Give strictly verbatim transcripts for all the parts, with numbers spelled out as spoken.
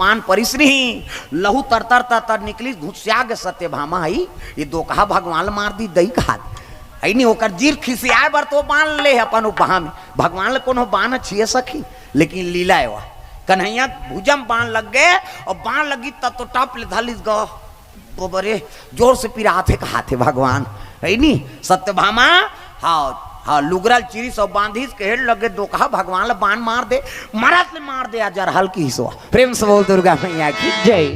बान परिस नहीं, लहू तर तर तर तर निकलिस, घुसिया गे सत्यभामा। हई, ये दोकहा भगवान ल मार दी दई कहात। हई नहीं, ओकर जीर खिसियाए बर तो बान ले अपन उपहा में। भगवान ल कोनो बान छिए सकी, लेकिन लीला ए वह। कन्हैया भुजा म बान लग गे, अउ बान लगी त तो टप ले धलिस ग। बबरे, जोर से पिरात हे कहात हे भगवान। हई नहीं, सत्यभामा, हाँ, हाँ, लुगरा ल चिरिस अउ बांधिस, कहे लगे दोकहा भगवान ल बान मार दे, मरत ले मार दे, अजर हल्की हिसवा। प्रेम से बोल दुर्गा मैया की जय।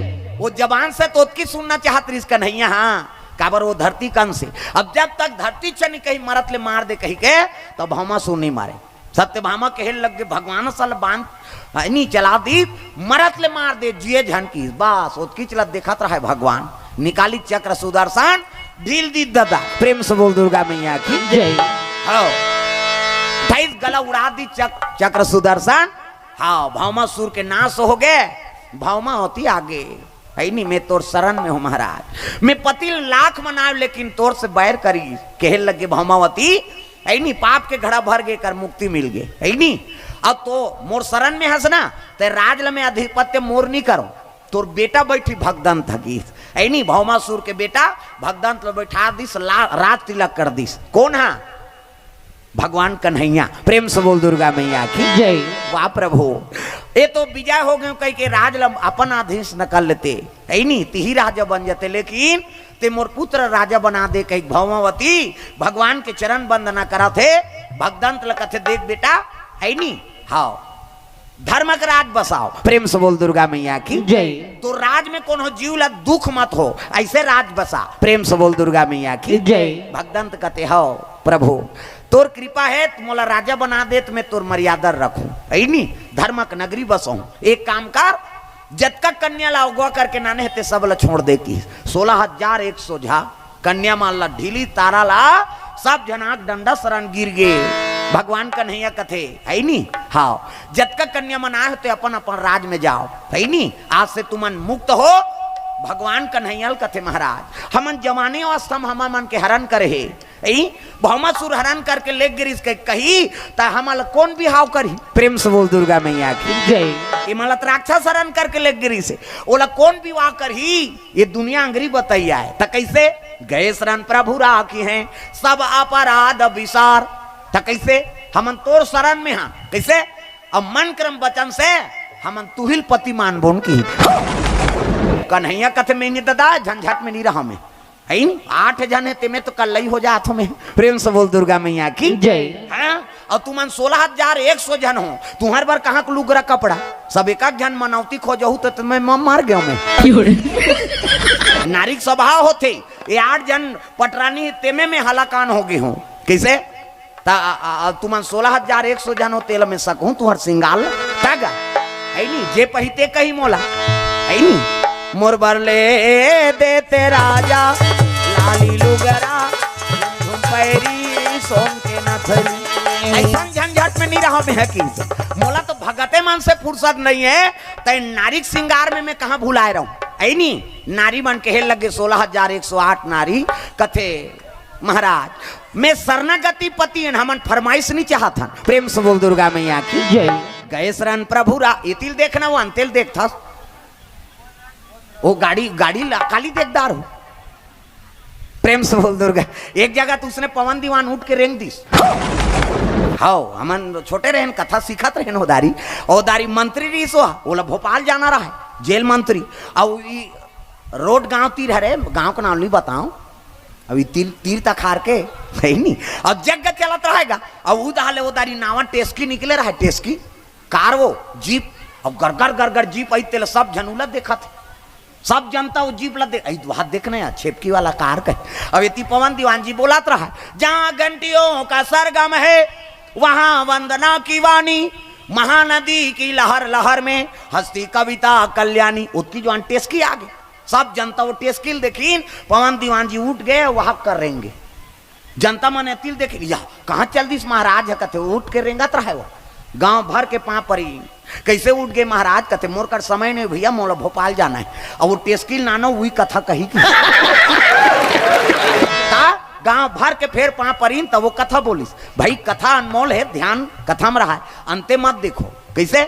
वो जबान से तो ओतकी सुनना चाहत रहिस कन्हैया, हाँ, काबर वो धरती कन से। अब जब तक धरती छनी कही मरत ले मार दे कही के, तब भामासुर नहीं मारे। सत्यभामा कहे लग गे, भगवान सल बान, हई नहीं, चला दी, मरत ले मार दे, जिए झन की। बस, ओतकीच ल देखत रहे भगवान। निकाली चक्र सुदर्शन, ढील दी ददा। प्रेम से बोल दुर्गा मैया की जय। हाँ। उठाइस गला उड़ा दी चक-, चक्र सुदर्शन। हाँ, भामासुर के नाश हो गे। भामावती आगे। हई नहीं, मैं तोर शरण में हूँ महाराज। मैं पति ल लाख मनाव, लेकिन तोर से बैर करी। कहे लगे भामावती, हई नहीं, पाप के घड़ा भर गे, कर मुक्ति मिल गे। हई नहीं, अब तो मोर शरण में हस ना, ते राज ल मैं आधिपत्य मोर नहीं करो, तोर बेटा बैठी भगदंत ह गीस। हई नहीं, भामासुर के बेटा भगदंत ल बैठा दिस, ला-, राज तिलक कर दिस। कोन हा? भगवान कन्हैया। प्रेम से बोल दुर्गा मैया की जय। वाह प्रभु, ये तो विजय हो गे कही के राज ल अपन अधीन न कर लेते, हई नहीं, तिही राजा बन जाते, लेकिन ते मोर पुत्र राजा बना दे कही भामावती भगवान के चरण वंदना करत हे। भगदंत ल कथे, देख बेटा, हई नहीं, हाँ, धर्म के राज बसाओ। प्रेम से बोल दुर्गा मैया की जय। तो राज में कोनो जीव ला दुख मत हो, ऐसे राज बसा। प्रेम से बोल दुर्गा मैया की जय। भगदंत कथे, हव प्रभु, तोर कृपा हे, त मोला राजा बना दे, त मैं तोर मर्यादा रखूं, हई नहीं, धर्मक नगरी बसहूं। एक काम कर, जतका कन्या ला अगवा करके लाने हे, ते सब ला छोड़ दे की। सोलह हजार एक सौ झा कन्या मन ला ढीली तारा ला, सब झन आंख डंडा सरन गिर गे। भगवान कन्हैया कथे, हई नहीं, हाँ, जतका कन्या मन आए हो, ते अपन अपन राज में जाओ, हई नहीं, आज से तुमन मुक्त हो। भगवान कन्हैया ल कथे, महाराज, हमन जमाने अवस्था म हमर मन के हरण करे हे, ई भामासुर हरण करके ले गिरिस के कही, त हमन ल कोन बिहाव करही? प्रेम से बोल दुर्गा मैया की जय। ई मन ल त राक्षस हरण करके ले गिरिस हे, ओला कोन विवाह करही? ये दुनिया अंगरी बतैया हे। त कैसे? गए शरण प्रभु राखिहैं, सब अपराध बिसार। त कैसे? हमन तोर शरण में हा। कैसे? अब मन कर्म वचन से हमन तुहिल पति मानबोन की। कन्हैया कथे, मैं नहीं ददा, झंझट में नहीं रहा मैं। हईन? आठ झन हे, तेमे तो कल्लई हो जात हो मैं। प्रेम से बोल दुर्गा मैया की जय। हाँ? अउ तुमन सोलह हजार एक सौ झन हो, तुहर बर कहाँ के लुगरा कपड़ा? सब एक एक झन मनौती खोजहू त तुम्हें म-, मर गयो मैं। क्यों रे? नारी के स्वभाव होथे, ये आठ झन पटरानी तेमे में हलाकान हो गे हो। कैसे? त, आ, आ, आ, तुमन सोलह हजार एक सौ झन हो, तेला मैं सकहूं तुहर सिंगार ल। तग, हईनी, जे पही ते कही मोला, हईनी। मोर बर ले देते राजा, लाली लुगरा, झुम पैरी, सोन के नथरी। अइसन झंझट में नहीं रहा मैं हकीस। मोला तो भगते मन से फुर्सत नहीं हे, तै नारी के सिंगार में मैं कहाँ भुलाए रहूं। हईनी, नारी मन कहे लगे, सोलह हजार एक सौ आठ नारी, कथे, महाराज, मैं शरणागति पति हन, हमन फरमाइश नहीं चाहत हन। प्रेम से बोल दुर्गा मैया की जय। गए शरण प्रभु रा, ये तिल देखना, वो अंतेल देखथस। वो गाड़ी, गाड़ी ला, काली देखदार हो। प्रेम से बोल दुर्गा। एक जगह तो उसने पवन दीवान उठ के रेंग दिस। हाव, हमन छोटे रहन, कथा सीखत रहन, ओदारी, ओदारी मंत्री रहिस हो, ओला भोपाल जाना रहा, जेल मंत्री। अउ ई रोड गांव तीर हरे, गांव का नाम नहीं बताओ, अभी तीर, तीर तक हार के, हईनी, अब जग चलत रहेगा। अब उदा ले उदारी नावा टेस्की निकले रहा, टेस्की कार वो जीप, अब गरगर गरगर जीप आई, तेला सब झन उला देखत हे। सब जनता वो जीप ला दे-, आई, वहां देखना यार, छेपकी वाला कार कहे। अब एती पवन दीवान जी बोलत रहा, जहां घंटियों का सरगम है, वहां वंदना की वाणी, महानदी की लहर लहर में हंसती कविता कल्याणी। उतकी जुवान टेस्की आगे। सब जनता वो टेस्की ल देखिन, पवन दीवान जी उठ गए, वहां कर रेंगे। जनता मन एती ल देखिन, या, कहां चल दिस महाराज ह, कथे, उठ के रेंगत रहे वो। गांव भर के पांव परी, कैसे उठ गए महाराज, कथे, मोर कर समय नहीं भैया, मोला भोपाल जाना है। अब वो टेस्की ल नानो, वही कथा कही की। ता गांव भर के फेर पांव परीन, तब वो कथा बोलिस। भाई, कथा अनमोल है, ध्यान कथा में रहा है, अंते मत देखो। कैसे?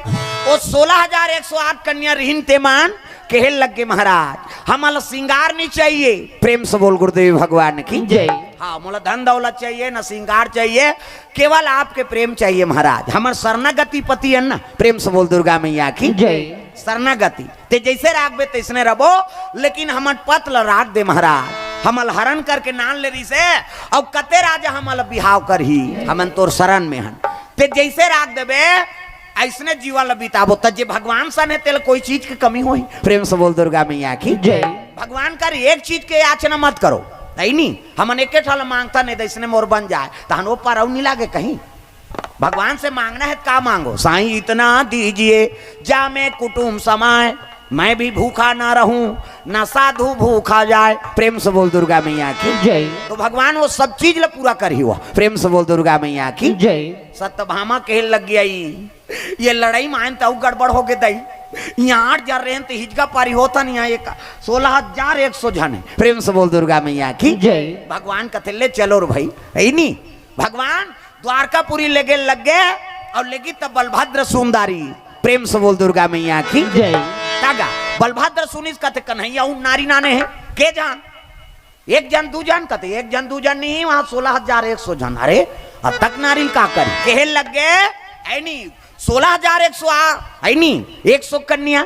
वो सोलह हजार एक सौ आठ कन्या रिहिन ते मन कहे लग गे, महाराज, हमला श्रृंगार नहीं चाहिए। प्रेम से बोल गुरुदेव भगवान की। जय। हाँ, मोला धन दौलत चाहिए, न श्रृंगार चाहिए, केवल आपके प्रेम चाहिए महाराज। हमर शरणागति पति है ना, प्रेम से बोल दुर्गा मैया की। जय। शरणागति ते जैसे राखबे तैसने रबो, लेकिन हमन पत ल राख दे महाराज। हमल हरण करके नान ले रिसे, अउ कते राजा हमल बिहाव करही, हमन तोर शरण में हन। ते जैसे राख देबे, ऐसने जीवन ल बिताबो। त जे भगवान सन है, तेल कोई चीज के कमी होही। प्रेम से बोल दुर्गा मैया की। जय। भगवान कर एक चीज के याचना मत करो, नहीं नी, हमन एके ठा ल मांगथन, नहीं, ऐसने मोर बन जाए, तहन वो पर अउ नहीं लागे कहीं। भगवान से मांगना है, का मांगो? साईं इतना दीजिए, जा मैं कुटुम समाए, मैं भी भूखा ना रहूं, ना साधु भूखा जाए। प्रेम से बोल दुर्गा मैया की। जय। तो भगवान वो सब चीज ल पूरा करही हुआ। प्रेम से बोल दुर्गा मैया की। जय। सत्यभामा कहे लग गई, ये लड़ाई मायन त अउ गड़बड़ हो गे दई। यहाँ आठ हजार रहे तो हिजगा पारी होता नहीं, यहाँ एक सोलह हजार एक सौ झन है। प्रेम से बोल दुर्गा मैया की। जय। भगवान कथे ले चलो रे भाई, है नी। भगवान द्वारकापुरी लेगे लग गे, अउ लेगी तब बलभद्र सुनदारी। प्रेम से बोल दुर्गा मैया की। जय। तागा बलभद्र सुनिस कथे कन्हैया, उ नारी नाने है, के जान? एक जन दू जन कथे, एक जन दू जन नहीं, वहां सोलह हजार एक सौ जन। अरे, अब तक नारी ल का करी? कहे लग गे, ऐ नी, सोलह हजार एक सौ आ, है नी, एक सौ कन्या।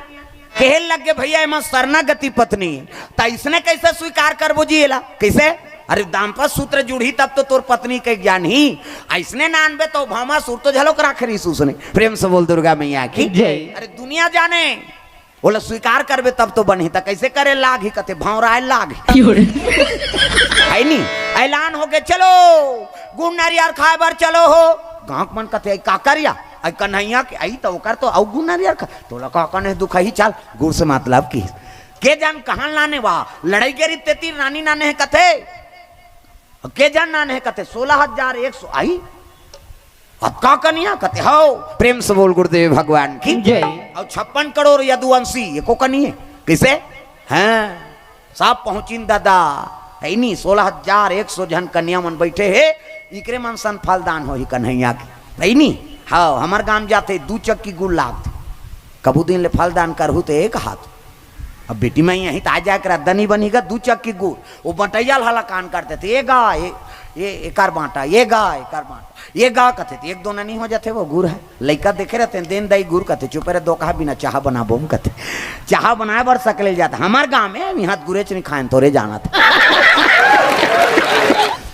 कहे लग गे, भैया, एमा शरणागति पत्नी, त इसने कैसे स्वीकार करबो जी एला? कैसे? अरे, दाम्पत्य सूत्र जुड़ही तब तो तोर पत्नी के ज्ञान ही। ऐसने नानबे तो भामा सूर तो झलोक राखे रहिस उसने। प्रेम से बोल दुर्गा मैया की। जय। अरे, दुनिया जाने, ओला स्वीकार करबे तब तो बनही, त कैसे करे लागही? कथे भौंराए लागही। है नी? ऐलान हो गे, चलो गुड़ नरियर खाए बर चलो हो। गांव के मन कथे, "आई का करिया? आई कन्हैया के, आई त ओकर तो अउ गुड़ नरियर खा।" तोला का कने दुखही, चल गुड़ से मतलब की। के जान कहां लाने वा? लड़ाई के रीत तेती रानी नाने है कथे। के जान नाने है कथे, सोलह हजार एक सौ आई। अब का कनिया कथे, हौ, प्रेम से बोल गुरुदेव भगवान की। जय। अउ छप्पन करोड़ यदुवंशी, एको कनिये। किसे? हैं, सब पहुंचिन दादा। है नी, सोलह हजार एक सौ झन कन्या मन बैठे हे, इकरे मन सन फलदान होही कन्हैया के। है नी, हौ, हमर गांव जाथे, दू चक्की गुड़ लागथे। कभू दिन ले फलदान करहू त एक हाथ। अब बेटी मैं यहीं त आ जाए कर दनी बनी गा, दू चक्की गुड़। वो बटैया ल हलाकान करथे, ये गा, ये, ये एकर बांटा, ये गा, एकर बांटा, ये गा कथे, त एक दो ननी हो जाथे, वो गुड़ है। लइका देखे रहते हैं, देन दाई गुड़ कथे, चुपे रहे, दो कहा बिना चाहा बनाबो हम कथे। चाहा बनाए बर सकले जात, हमर गांव में निहात गुरेच नहीं खाएन, तोरे जानत।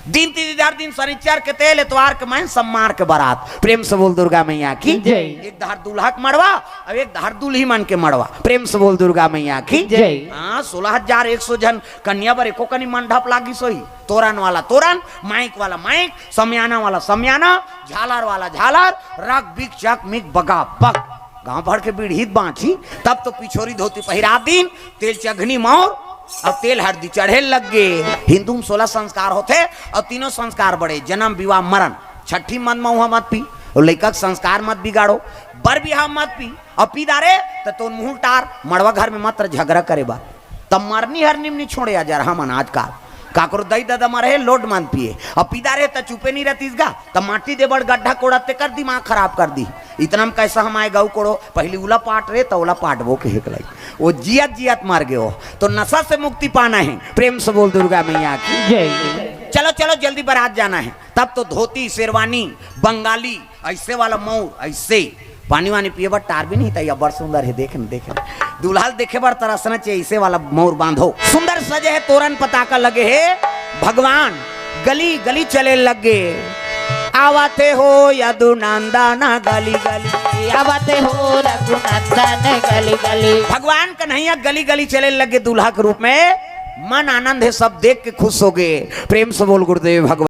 दिन तीन इधर दिन शनिचर के तेल, एतवार के मैं सम्मार के बारात। प्रेम से बोल दुर्गा मैया की। जय। एक धार दूल्हा के मड़वा, अब एक धार दूल्ही मन के मड़वा। प्रेम से बोल दुर्गा मैया की। जय। हाँ, सोलह हजार एक सौ झन कन्या बर एको कनी मंडप लागिस होही। तोरन वाला तोरन, माइक वाला माइक, समियाना वाला समियाना, झालर वाला झालर, रग बिक चक मिक बगा बग। गांव भर के बीड़हित बांची, तब तो पिछोरी धोती पहिरा दिन, तेल चघनी मौर, अब तेल हरदी चढ़े लग गे। हिंदू में सोलह संस्कार होथे, अउ तीनों संस्कार बड़े, जन्म, विवाह, मरण। छठी मत मऊहा मत पी, अउ लइका के संस्कार मत बिगाड़ो, बर बिहाव मत पी, अउ पी दारे त तोर मुंह टार, मड़वा घर में मत रह झगड़ा करे बर। तब मरनी हरनी में नहीं छोड़े आ जा रहा मन आजकल। काकरो दई ददा मरे हे, लोड मन पिए। अब पी दारे त चुपे नहीं रहतीस गा, त माटी दे बड़ गड्ढा कोड़त तेकर दिमाग खराब कर दी। इतना में कैसा हम आए गऊ कोड़ो, पहली उला पाट रे, त ओला पाटबो के हेकलाई। वो जियत जियत मर गयो। तो नशा से मुक्ति पाना है, प्रेम से बोल दुर्गा मैया की। जय। चलो, चलो, जल्दी बारात जाना है। तब तो धोती, शेरवानी, बंगाली, ऐसे वाला मौर, ऐसे पानी वानी पिए बर टार भी नहीं था। या बड़ सुंदर है, देख न, देख न। दूल्हा ल देखे बर तरसना चाहिए, ऐसे वाला मौर बांधो। सुंदर सजे है, तोरन पताका लगे है, भगवान गली गली चले लग गे। आवते हो यदुनंदन गली गली, आवते हो रघुनंदन गली गली। भगवान कन्हैया गली गली चले लग गे दूल्हा के रूप में। मन आनंद है, सब देख के खुश हो गए। प्रेम से बोल गुरुदेव भगवान।